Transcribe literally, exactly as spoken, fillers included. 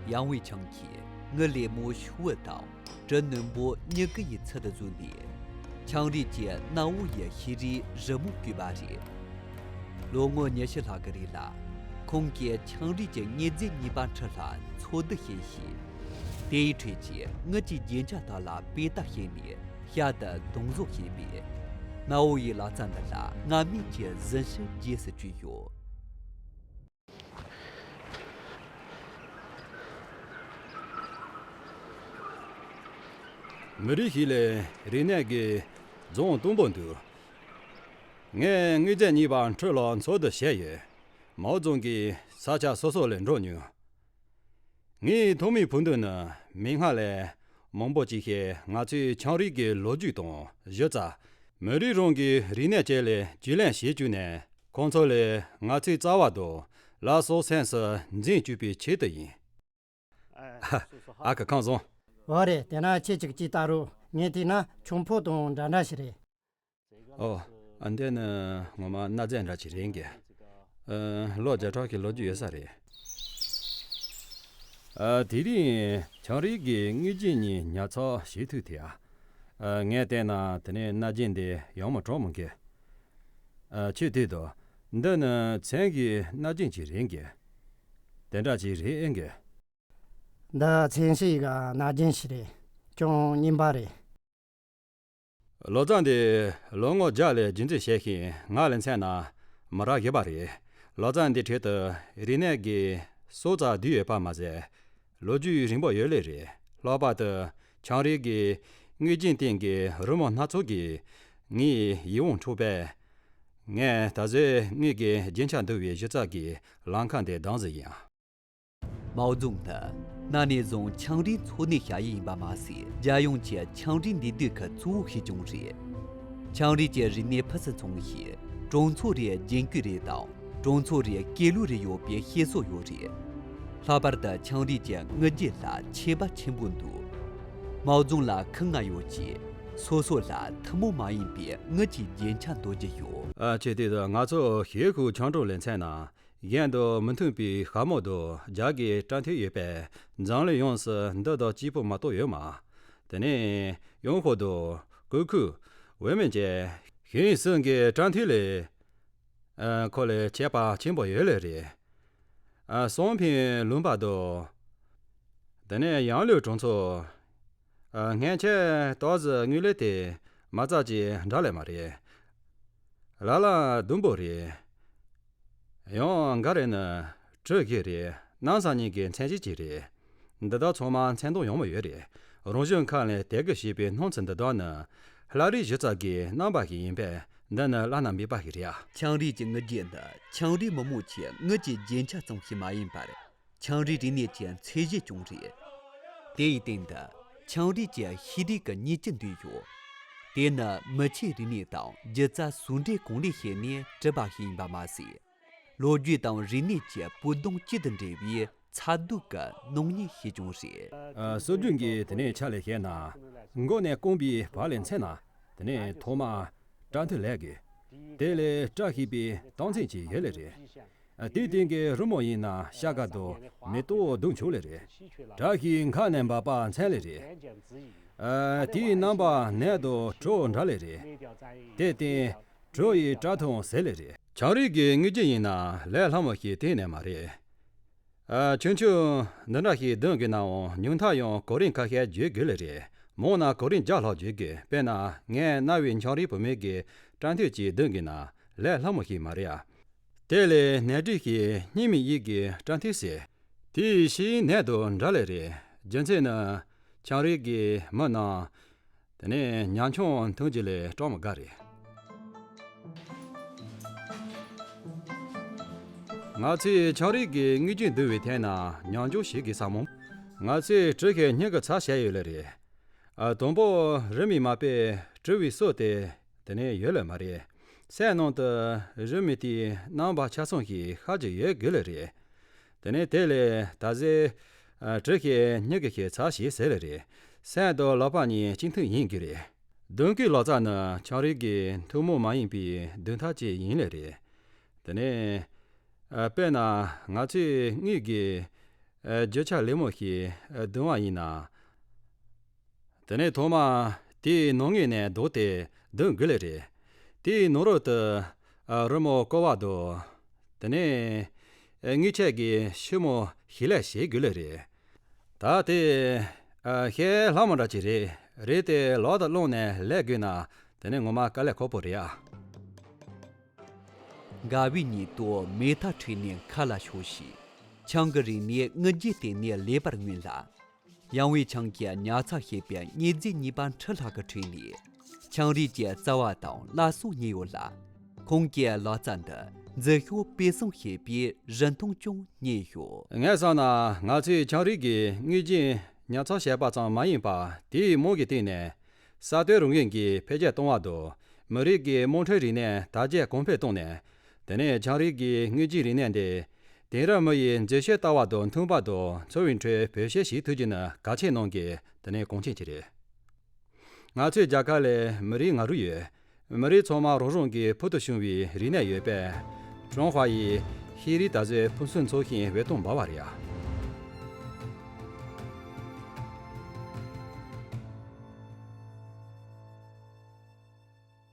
ཡང་ཝེ་ཆང་གིས་ངའི་ལད་མོ་ཤོག་བུ་དང་གྲི་རྣོན་པོ་མྱུ་གུ་ཡི་ཚུལ་དུ་བཟོས་ནས། ཆང་རིགས་ཀྱི་གནའ་བོ་ཡི་ཤེས་རིག་རི་མོ་བཀོད་པ་རེད། ལོ་ངོ་ཉི་ཤུ་ལྷག་གི་རིང་ལ། ཁོང་གིས་ཆང་རིགས་ཀྱི་དངོས་རྫས་གཉིས་པ་འཕྲུལ་ལ་འཚོལ་བསྡུ་བྱས་ཤིང་། དེའི་ཁྲོད་ཀྱི་དངུལ་གྱི་རྒྱན་ཆ་དག་ལ་དཔེ་ལྟ་བྱས་ནས་ཞལ་དུ་གདོང་བཟོ་བྱས་པས། གནའ་བོ་ཡི་ལག་རྩལ་འདི་ལ་སྔ་མའི་གི་གཟི་བྱུ་རྗེས་སུ་བཅུག་ཡོད། མི་རིགས་ཤིག་ལ་རིག་གནས་ཀྱི་རྫོང་དུམ་བུ་འདུག་ངས་དངོས་རྫས་གཉིས་པ་འཕྲུལ་ལ་འཚོལ་བསྡུ་བྱས་ཡོད། མའོ་ཙུང་གིས་ས་ཆ་སོ་སོ་ལ་འགྲོ་མྱོང་། ངའི་ཐོག་མའི་བུ་འདི་ནི་མིག་སྔ་ལས་མང་པོ་ཅིག་ཤེས། ང་ཚོའི་ཆང་རིགས་ཀྱི་ལོ་རྒྱུས་དང་གཞི་རྩ། མི་རིགས་རང་གི་རིག་གནས་བཅས་ལ་རྒྱུས་ལེན་བྱེད་བཅུག་ནས། ཁོང་ཚོ་ལས་ང་ཚོའི་རྩ་བ་དང་ལ་སོགས་སེམས་སུ་འཛིན་བཅུག་པའི་ཆེད་དུ་ཡིན། ཨ་ཁུ་ཁམས་བཟང་། འོ་རེད། དེ་ན་ཁྱེད་ཅིག་ཅིག་ལྟ་རོགས། ངས་བལྟས་ན་ཆང་ཕོར་དང་འདྲ་འདྲ་ཞིག་རེད། ཨོ། ཨ། འདི་ནི་ངོ་མ་སྣ་རྫས་འདྲ་ཅིག་རེད་གི། ཨ། ལོ་བརྒྱ་ཕྲག་གི་ལོ་རྒྱུས་ཡོད་ས་རེད། ཨ། དེ་རིང་ཆང་རིགས་ཀྱི་དངོས་རྒྱུ་གཉིས་ཉར་ཚགས་བྱེད་ཐུབ་དེ། ཨ། ངས་བལྟས་ན་དེ་ནས་སྣ་རྒྱན་འདི་ཡང་མ་གྲོགས་མོ་གི། ཨ། ཁྱོད་བལྟས་དང་། འདི་ནི་མཚན་གྱི་སྣ་རྒྱན་ཅིག་རེད་གི། དེ་འདྲ་ཅིག་རེད་ཨེ་གི། འདི་མཚན་ཤས་ཀྱི་སྣ་རྒྱན་ཞིག་རེད། ཅུང་རྙིང་པ་རེད། ལོ་ཙཱ་འདིས་ལོ་ངོ་བརྒྱ་ལས་རྒྱུན་འཛིན་བྱས་ཤིང་། ང་ལ་མཚོན་ན་མི་རབས་བཞི་པ་རེད། ལོ་ཙཱ་འདིའི་ཁྲོད་དུ་རིག་གནས་ཀྱི་སྲོག་རྩ་བསྡུས་ཡོད་པ་མ་ཟད། ལོ་རྒྱུས་རིང་པོ་ཡོད་ལེ་རེད། ལྷག་པར་དུ་ཆང་རིགས་ཀྱི་དངོས་རྒྱུན་སྟེང་གི་རི་མོ་སྣ་ཚོགས་ཀྱིས་ངའི་ཡིད་དབང་འཕྲོག་པས། ངས་ད་གཟོད་དངུལ་གྱི་རྒྱན་ཆ་འདུ་བའི་གཞི་རྩ་གི་ལམ་ཁ་འདི་བདམས་ཟིན་ཡིན། མའོ་ཙུང་ནི་གནའ་ནས་བཟུང་ཆང་རིགས་འཚོ་གནས་བྱ་ཡུལ་ཡིན་པ་མ་ཟད། རྒྱལ་ཡོངས་ཀྱི་ཆང་རིགས་འདུས་སྡོད་ཁུལ་གཙོ་བོ་ཞིག་ཀྱང་རེད། ཆང་རིགས་ཀྱི་རིག་གནས་ཕུན་སུམ་ཚོགས་ཤིང་། གྲོང་ཚོ་རེའི་རྒྱན་གོས་རེ་དང་། གྲོང་ཚོ་རེའི་སྐྱེས་ལོ་རེ་ཡོད་པའི་བཤད་སྲོལ་ཡོད་རེད། ལྷག་པར་དུ་ཆང་རིགས་ཀྱི་དངུལ་རྒྱན་ལ་ཆད་པ་ཆེན་པོ་འདུག་མའོ་ཙུང་ལ་ཁུངས་ལྔ་ཡོད་ཅིང་། སོ་སོ་ལ་ཐུན་མོང་མ་ཡིན་པའི་དངུལ་གྱི་རྒྱན་ཆ་འདོགས་རྒྱུ་ཡོད། ཨ། ཁྱེད་དེ་དང་ང་ཚོ་ཞེ་ཧུའུ་ཆང་གྲོང་ལ་མཚོན་ན། གཞན་དང་མི་མཐུན་པའི་ཤ་མོ་དང་རྒྱ་གི་སྐྲ་མཐིལ་ཡོད་པས། འཛམ་གླིང་ཡོངས་སུ་འདི་དང་གཅིག་པུ་མ་གཏོགས་ཡོད་མ། དེ་ནས་ཡོང་ཧོ་དང་ཀུ་ཁུ། ཝེ་མིན་བཅས་ཞིང་སྲིད་ཀྱི་སྐྲ་མཐིལ་ལས། ཨ། ཁོ་ལས་ཁྱད་པར་ཆེན་པོ་ཡོད་ལེ་རེད། ཨ། སང་ཕིན་ལུང་པ་དང་། དེ་ནས་ཡང་ལུའུ་གྲོང་ཚོ། ཨ། སྔན་ཆད་ཏོག་ཙི་དངུལ་ལས་དེ་མ་རྩ་ཅིག་འདྲ་ལེ་མ་རེད། ལ་ལ་ཟླུམ་པོ་རེད། ཡང་འགའ་རེ་ནི་གྲུ་བཞི་རེད། ནམ་སང་ཉིན་གྱི་མཚན་གཞི་ཅིག་རེད། འདི་དག་ཚང་མ་མཚན་མཐོང་ཡང་མོ་ཡོད་རེད། རང་བྱུང་ཁམས་ལས་དད་གུས་བྱེད་པའི་སྣང་ཚུལ་འདི་དག་ནི་བླ་རིགས་གཞི་རྩ་གི་རྣམ་པ་ཞིག་ཡིན་པས། འདི་ནི་བླ་ན་མེད་པ་ཞིག་རེད། ཆང་རིགས་ཀྱི་དངུལ་རྒྱན་ནི་ཆང་རིགས་མི་མང་གི་དངུལ་གྱི་རྒྱན་ཆ་ཙམ་ཞིག་མ་ཡིན་པར། ཆང་རིགས་རིག་གནས་ཀྱི་ཚད་གཞི་ཀྱང་རེད། དེ་ཡི་སྟེང་དུ་ཆང་རིགས་ཀྱི་ཤེས་རིག་གི་སྙིང་བཅུད་འདུས་ཡོད། དེ་ནི་མི་ཆོས་རིག་གནས་དང་སྒྱུ་རྩལ་ཟུང་འབྲེལ་གང་ལེགས་བྱས་ནས་གྲུབ་པ་ཞིག་ཡིན་པ་མ་ཟད། ལོ་རྒྱུས་དང་རིག་གནས་ཀྱི་བོད་དོན་གཅིག་ཏུ་འདྲེས་པའི་མཚར་སྡུག་གི་སྣང་བརྙན་ཞིག་ཀྱང་རེད། ཨ། སྲོལ་རྒྱུན་གྱི་དེ་ནས་ཆ་ལས་བཤད་ན། མགོ་ནས་རྐང་པའི་བར་ལ་མཚོན་ན། དེ་ནས་ཐོག་མ་སྐྲ་མཐིལ་ལས་དགོས། དེ་ལས་སྐྲ་བཤད་པའི་རྟགས་མཚན་ཅིག་ཡོད་ལེ་རེད། ཨ། དེའི་སྟེང་གི་རི་མོ་ཡིན་ན་ཤ་དཀར་དང་མེ་ཏོག་བརྡུངས་ཆོག་ལེ་རེད། སྐྲ་ཞིག་མཁའ་ནས་འབབ་པ་མཚོན་ལེ་རེད། ཨ། དེའི་རྣམ་པ་ནས་དང་གྲོ་འདྲ་ལེ་རེད། དེ་སྟེང་གྲོ་ཡི་སྐྲ་ཐུང་ཟེར་ལེ་རེད། ཆང་རིགས་ཀྱི་དངོས་རྒྱུ་ཡིན་ན་ལས་སླ་མོ་ཞིག་གཏན་ནས་མ་རེད། ཨ། ཆུང་ཆུང་འདི་འདྲ་ཞིག་བརྡུང་དགོས་ནའང་ཉུང་མཐའ་ཡང་གོ་རིམ་ཁ་ཤས་བརྗོད་དགོས་ལེ་རེད། མང་ན་གོ་རིམ་བརྒྱ་ལྷག་བརྗོད་དགོས། དཔེར་ན་ངས་རྣ་བའི་ཆང་རིགས་བུད་མེད་ཀྱི་སྐྲ་མཐིལ་གཅིག་བརྡུང་དགོས་ན་ལས་སླ་མོ་ཞིག་མ་རེད་ཨ། དེ་ལས་ནས་འབྲི་ཞིག་སྙིང་མི་དབྱིག་གི་སྐྲ་མཐིལ་ཟེར། དེའི་ཤེས་ཡོན་ནས་དང་འདྲ་ལེ་རེད། རྒྱུ་མཚན་ནི་ཆང་རིགས་ཀྱི་མི་རྣམས། དེ་ནས་ཉམ་ཆུང་འཐུང་རྒྱུ་ལས་སྐྲག་མི་དགའ་རེད། ང་ཚོས་ཆང་རིགས་ཀྱི་དངོས་རྒྱུ་འདུལ་བའི་ཐད་ན་ཉམས་འགྱུར་བྱེད་དགོས་ས་མོ། ང་ཚོས་གྲུ་ཞིག་གཉིས་ཀྱི་ཚབ་བྱས་ཡོད་ལེ་རེད། ཨ། དང་པོ་རི་མོའི་མ་དཔེ་གྲུ་བའི་སྲོལ་དེ་དེ་ནས་ཡོད་ལེ་མ་རེད། སའི་ནང་དུ་རི་མོ་དེའི་རྣམ་པ་ཆ་ཚང་ཞིག་ཤར་གྱི་ཡོད་དགོས་ལེ་རེད། དེ་ནས་དེ་ལས་ད་གཟོད། ཨ། གྲུ་ཞིག་གཉིས་ཀྱི་ཞིག་ཚབ་བྱས་ཟེར་ལེ་རེད། སའི་དང་ལག་པ་གཉིས་གཅིག་མཐུན་ཡིན་དགོས་རེད། བརྡུང་སྐུད་ལག་རྩལ་ནི་ཆང་རིགས་ཀྱི་ཐུན་མོང་མ་ཡིན་པའི་བརྡུང་ཐབས་ཅིག་ཡིན་ལེ་རེད། དེ་ནས། ཨ། དཔེར་ན་ང་ཚོས་དངུལ་གྱི་ ཨ་རྒྱུ་ཆ་ལེབ་མོ་ཞིག་ཨ་བརྡུང་བ་ཡིན་ན། དེ་ནས་ཐོག་མར་དེའི་ནང་ངོས་ནས་རྡོ་དེ་བརྡུང་དགོས་ལེ་རེད། དེའི་ནང་རོལ་དུ་ཨ་རི་མོ་བསྐོར་བ་དང་། དེ་ནས་ཨ་དངུལ་ཆས་ཀྱི་ཤུབས་མོ་ཞིག་ལས་བྱེད་དགོས་ལེ་རེད། ད་དེ་ཨ་ཞེ་ལྷག་མོ་འདྲ་ཅིག་རེད། རེད་དེ་ལག་ཏུ་བླངས་ནས་ལས་དགོས་ན་དེ་ནས་ངོ་མ་དཀའ་ལས་ཁག་པོ་རེད་ཨ། དགའ་བའི་ཉིད་དུ་མེ་ཐག་ཁྲིད་ནས་མཁའ་ལ་ཞོན་ཞིང་། ཆང་གི་རིགས་ནི་དངུལ་གྱི་སྟེང་ནས་ལེགས་པར་བརྔོས་ལ། ཡང་བའི་ཆང་གིས་ཉར་ཚགས་བྱས་པའི་དངོས་རྫས་གཉིས་པ་ཁྲི་ལྷག་གི་ཁྲོད་ནས། ཆང་རིགས་ཀྱི་རྩ་བ་དང་བླ་སྲོག་རྙེད་ཡོད་ལ། ཁོང་གི་ལག་རྩལ་འདི་འཛིན་ཤོག་དཔེ་བཟང་ཞེས་པའི་རིན་ཐང་ཀྱང་རྙེད་ཡོད། ངས་བསམ་ན་ང་ཚོས་ཆང་རིགས་ཀྱི་དངོས་རྫས་ཉར་ཚགས་བྱས་པ་ཙམ་མ་ཡིན་པར་དེའི་རྨང་གི་སྟེང་ནས་གསར་གཏོད་རང་བཞིན་གྱི་འཕེལ་རྒྱས་གཏོང་བ་དང་། མི་རིགས་ཀྱི་དམངས་ཁྲོད་རིག་གནས་དར་རྒྱས་གོང་འཕེལ་བཏང་ནས། དེ་ནས་ཆང་རིགས་ཀྱི་དངོས་རྫས་རིག་གནས་འདི་དེང་རབས་མི་ཡི་འཛད་སྤྱོད་ལྟ་བ་དང་མཐུན་པ་དང་འཚོ་བའི་ཁྲོད་བེད་སྤྱོད་བྱེད་ཐུབ་རྒྱུ་ནི་གལ་ཆེ་གནང་གི་དེ་ནས་གོང་ཆེན་གྱི་རེད། ང་ཚོའི་རྒྱལ་ཁབ་ལ་མི་རིགས་ལྔ་རུ་ཡོད། མི་རིགས་ཚང་མ་རང་རང་གི་ཕུལ་དུ་བྱུང་བའི་རིག་གནས་ཡོད་པས། ཀྲུང་ཧྭ་ཡི་ཤེས་རིག་དར་སྲོལ་ཕུན་སུམ་ཚོགས་ཤིང་འོད་སྟོང་འབར་བ་རེད།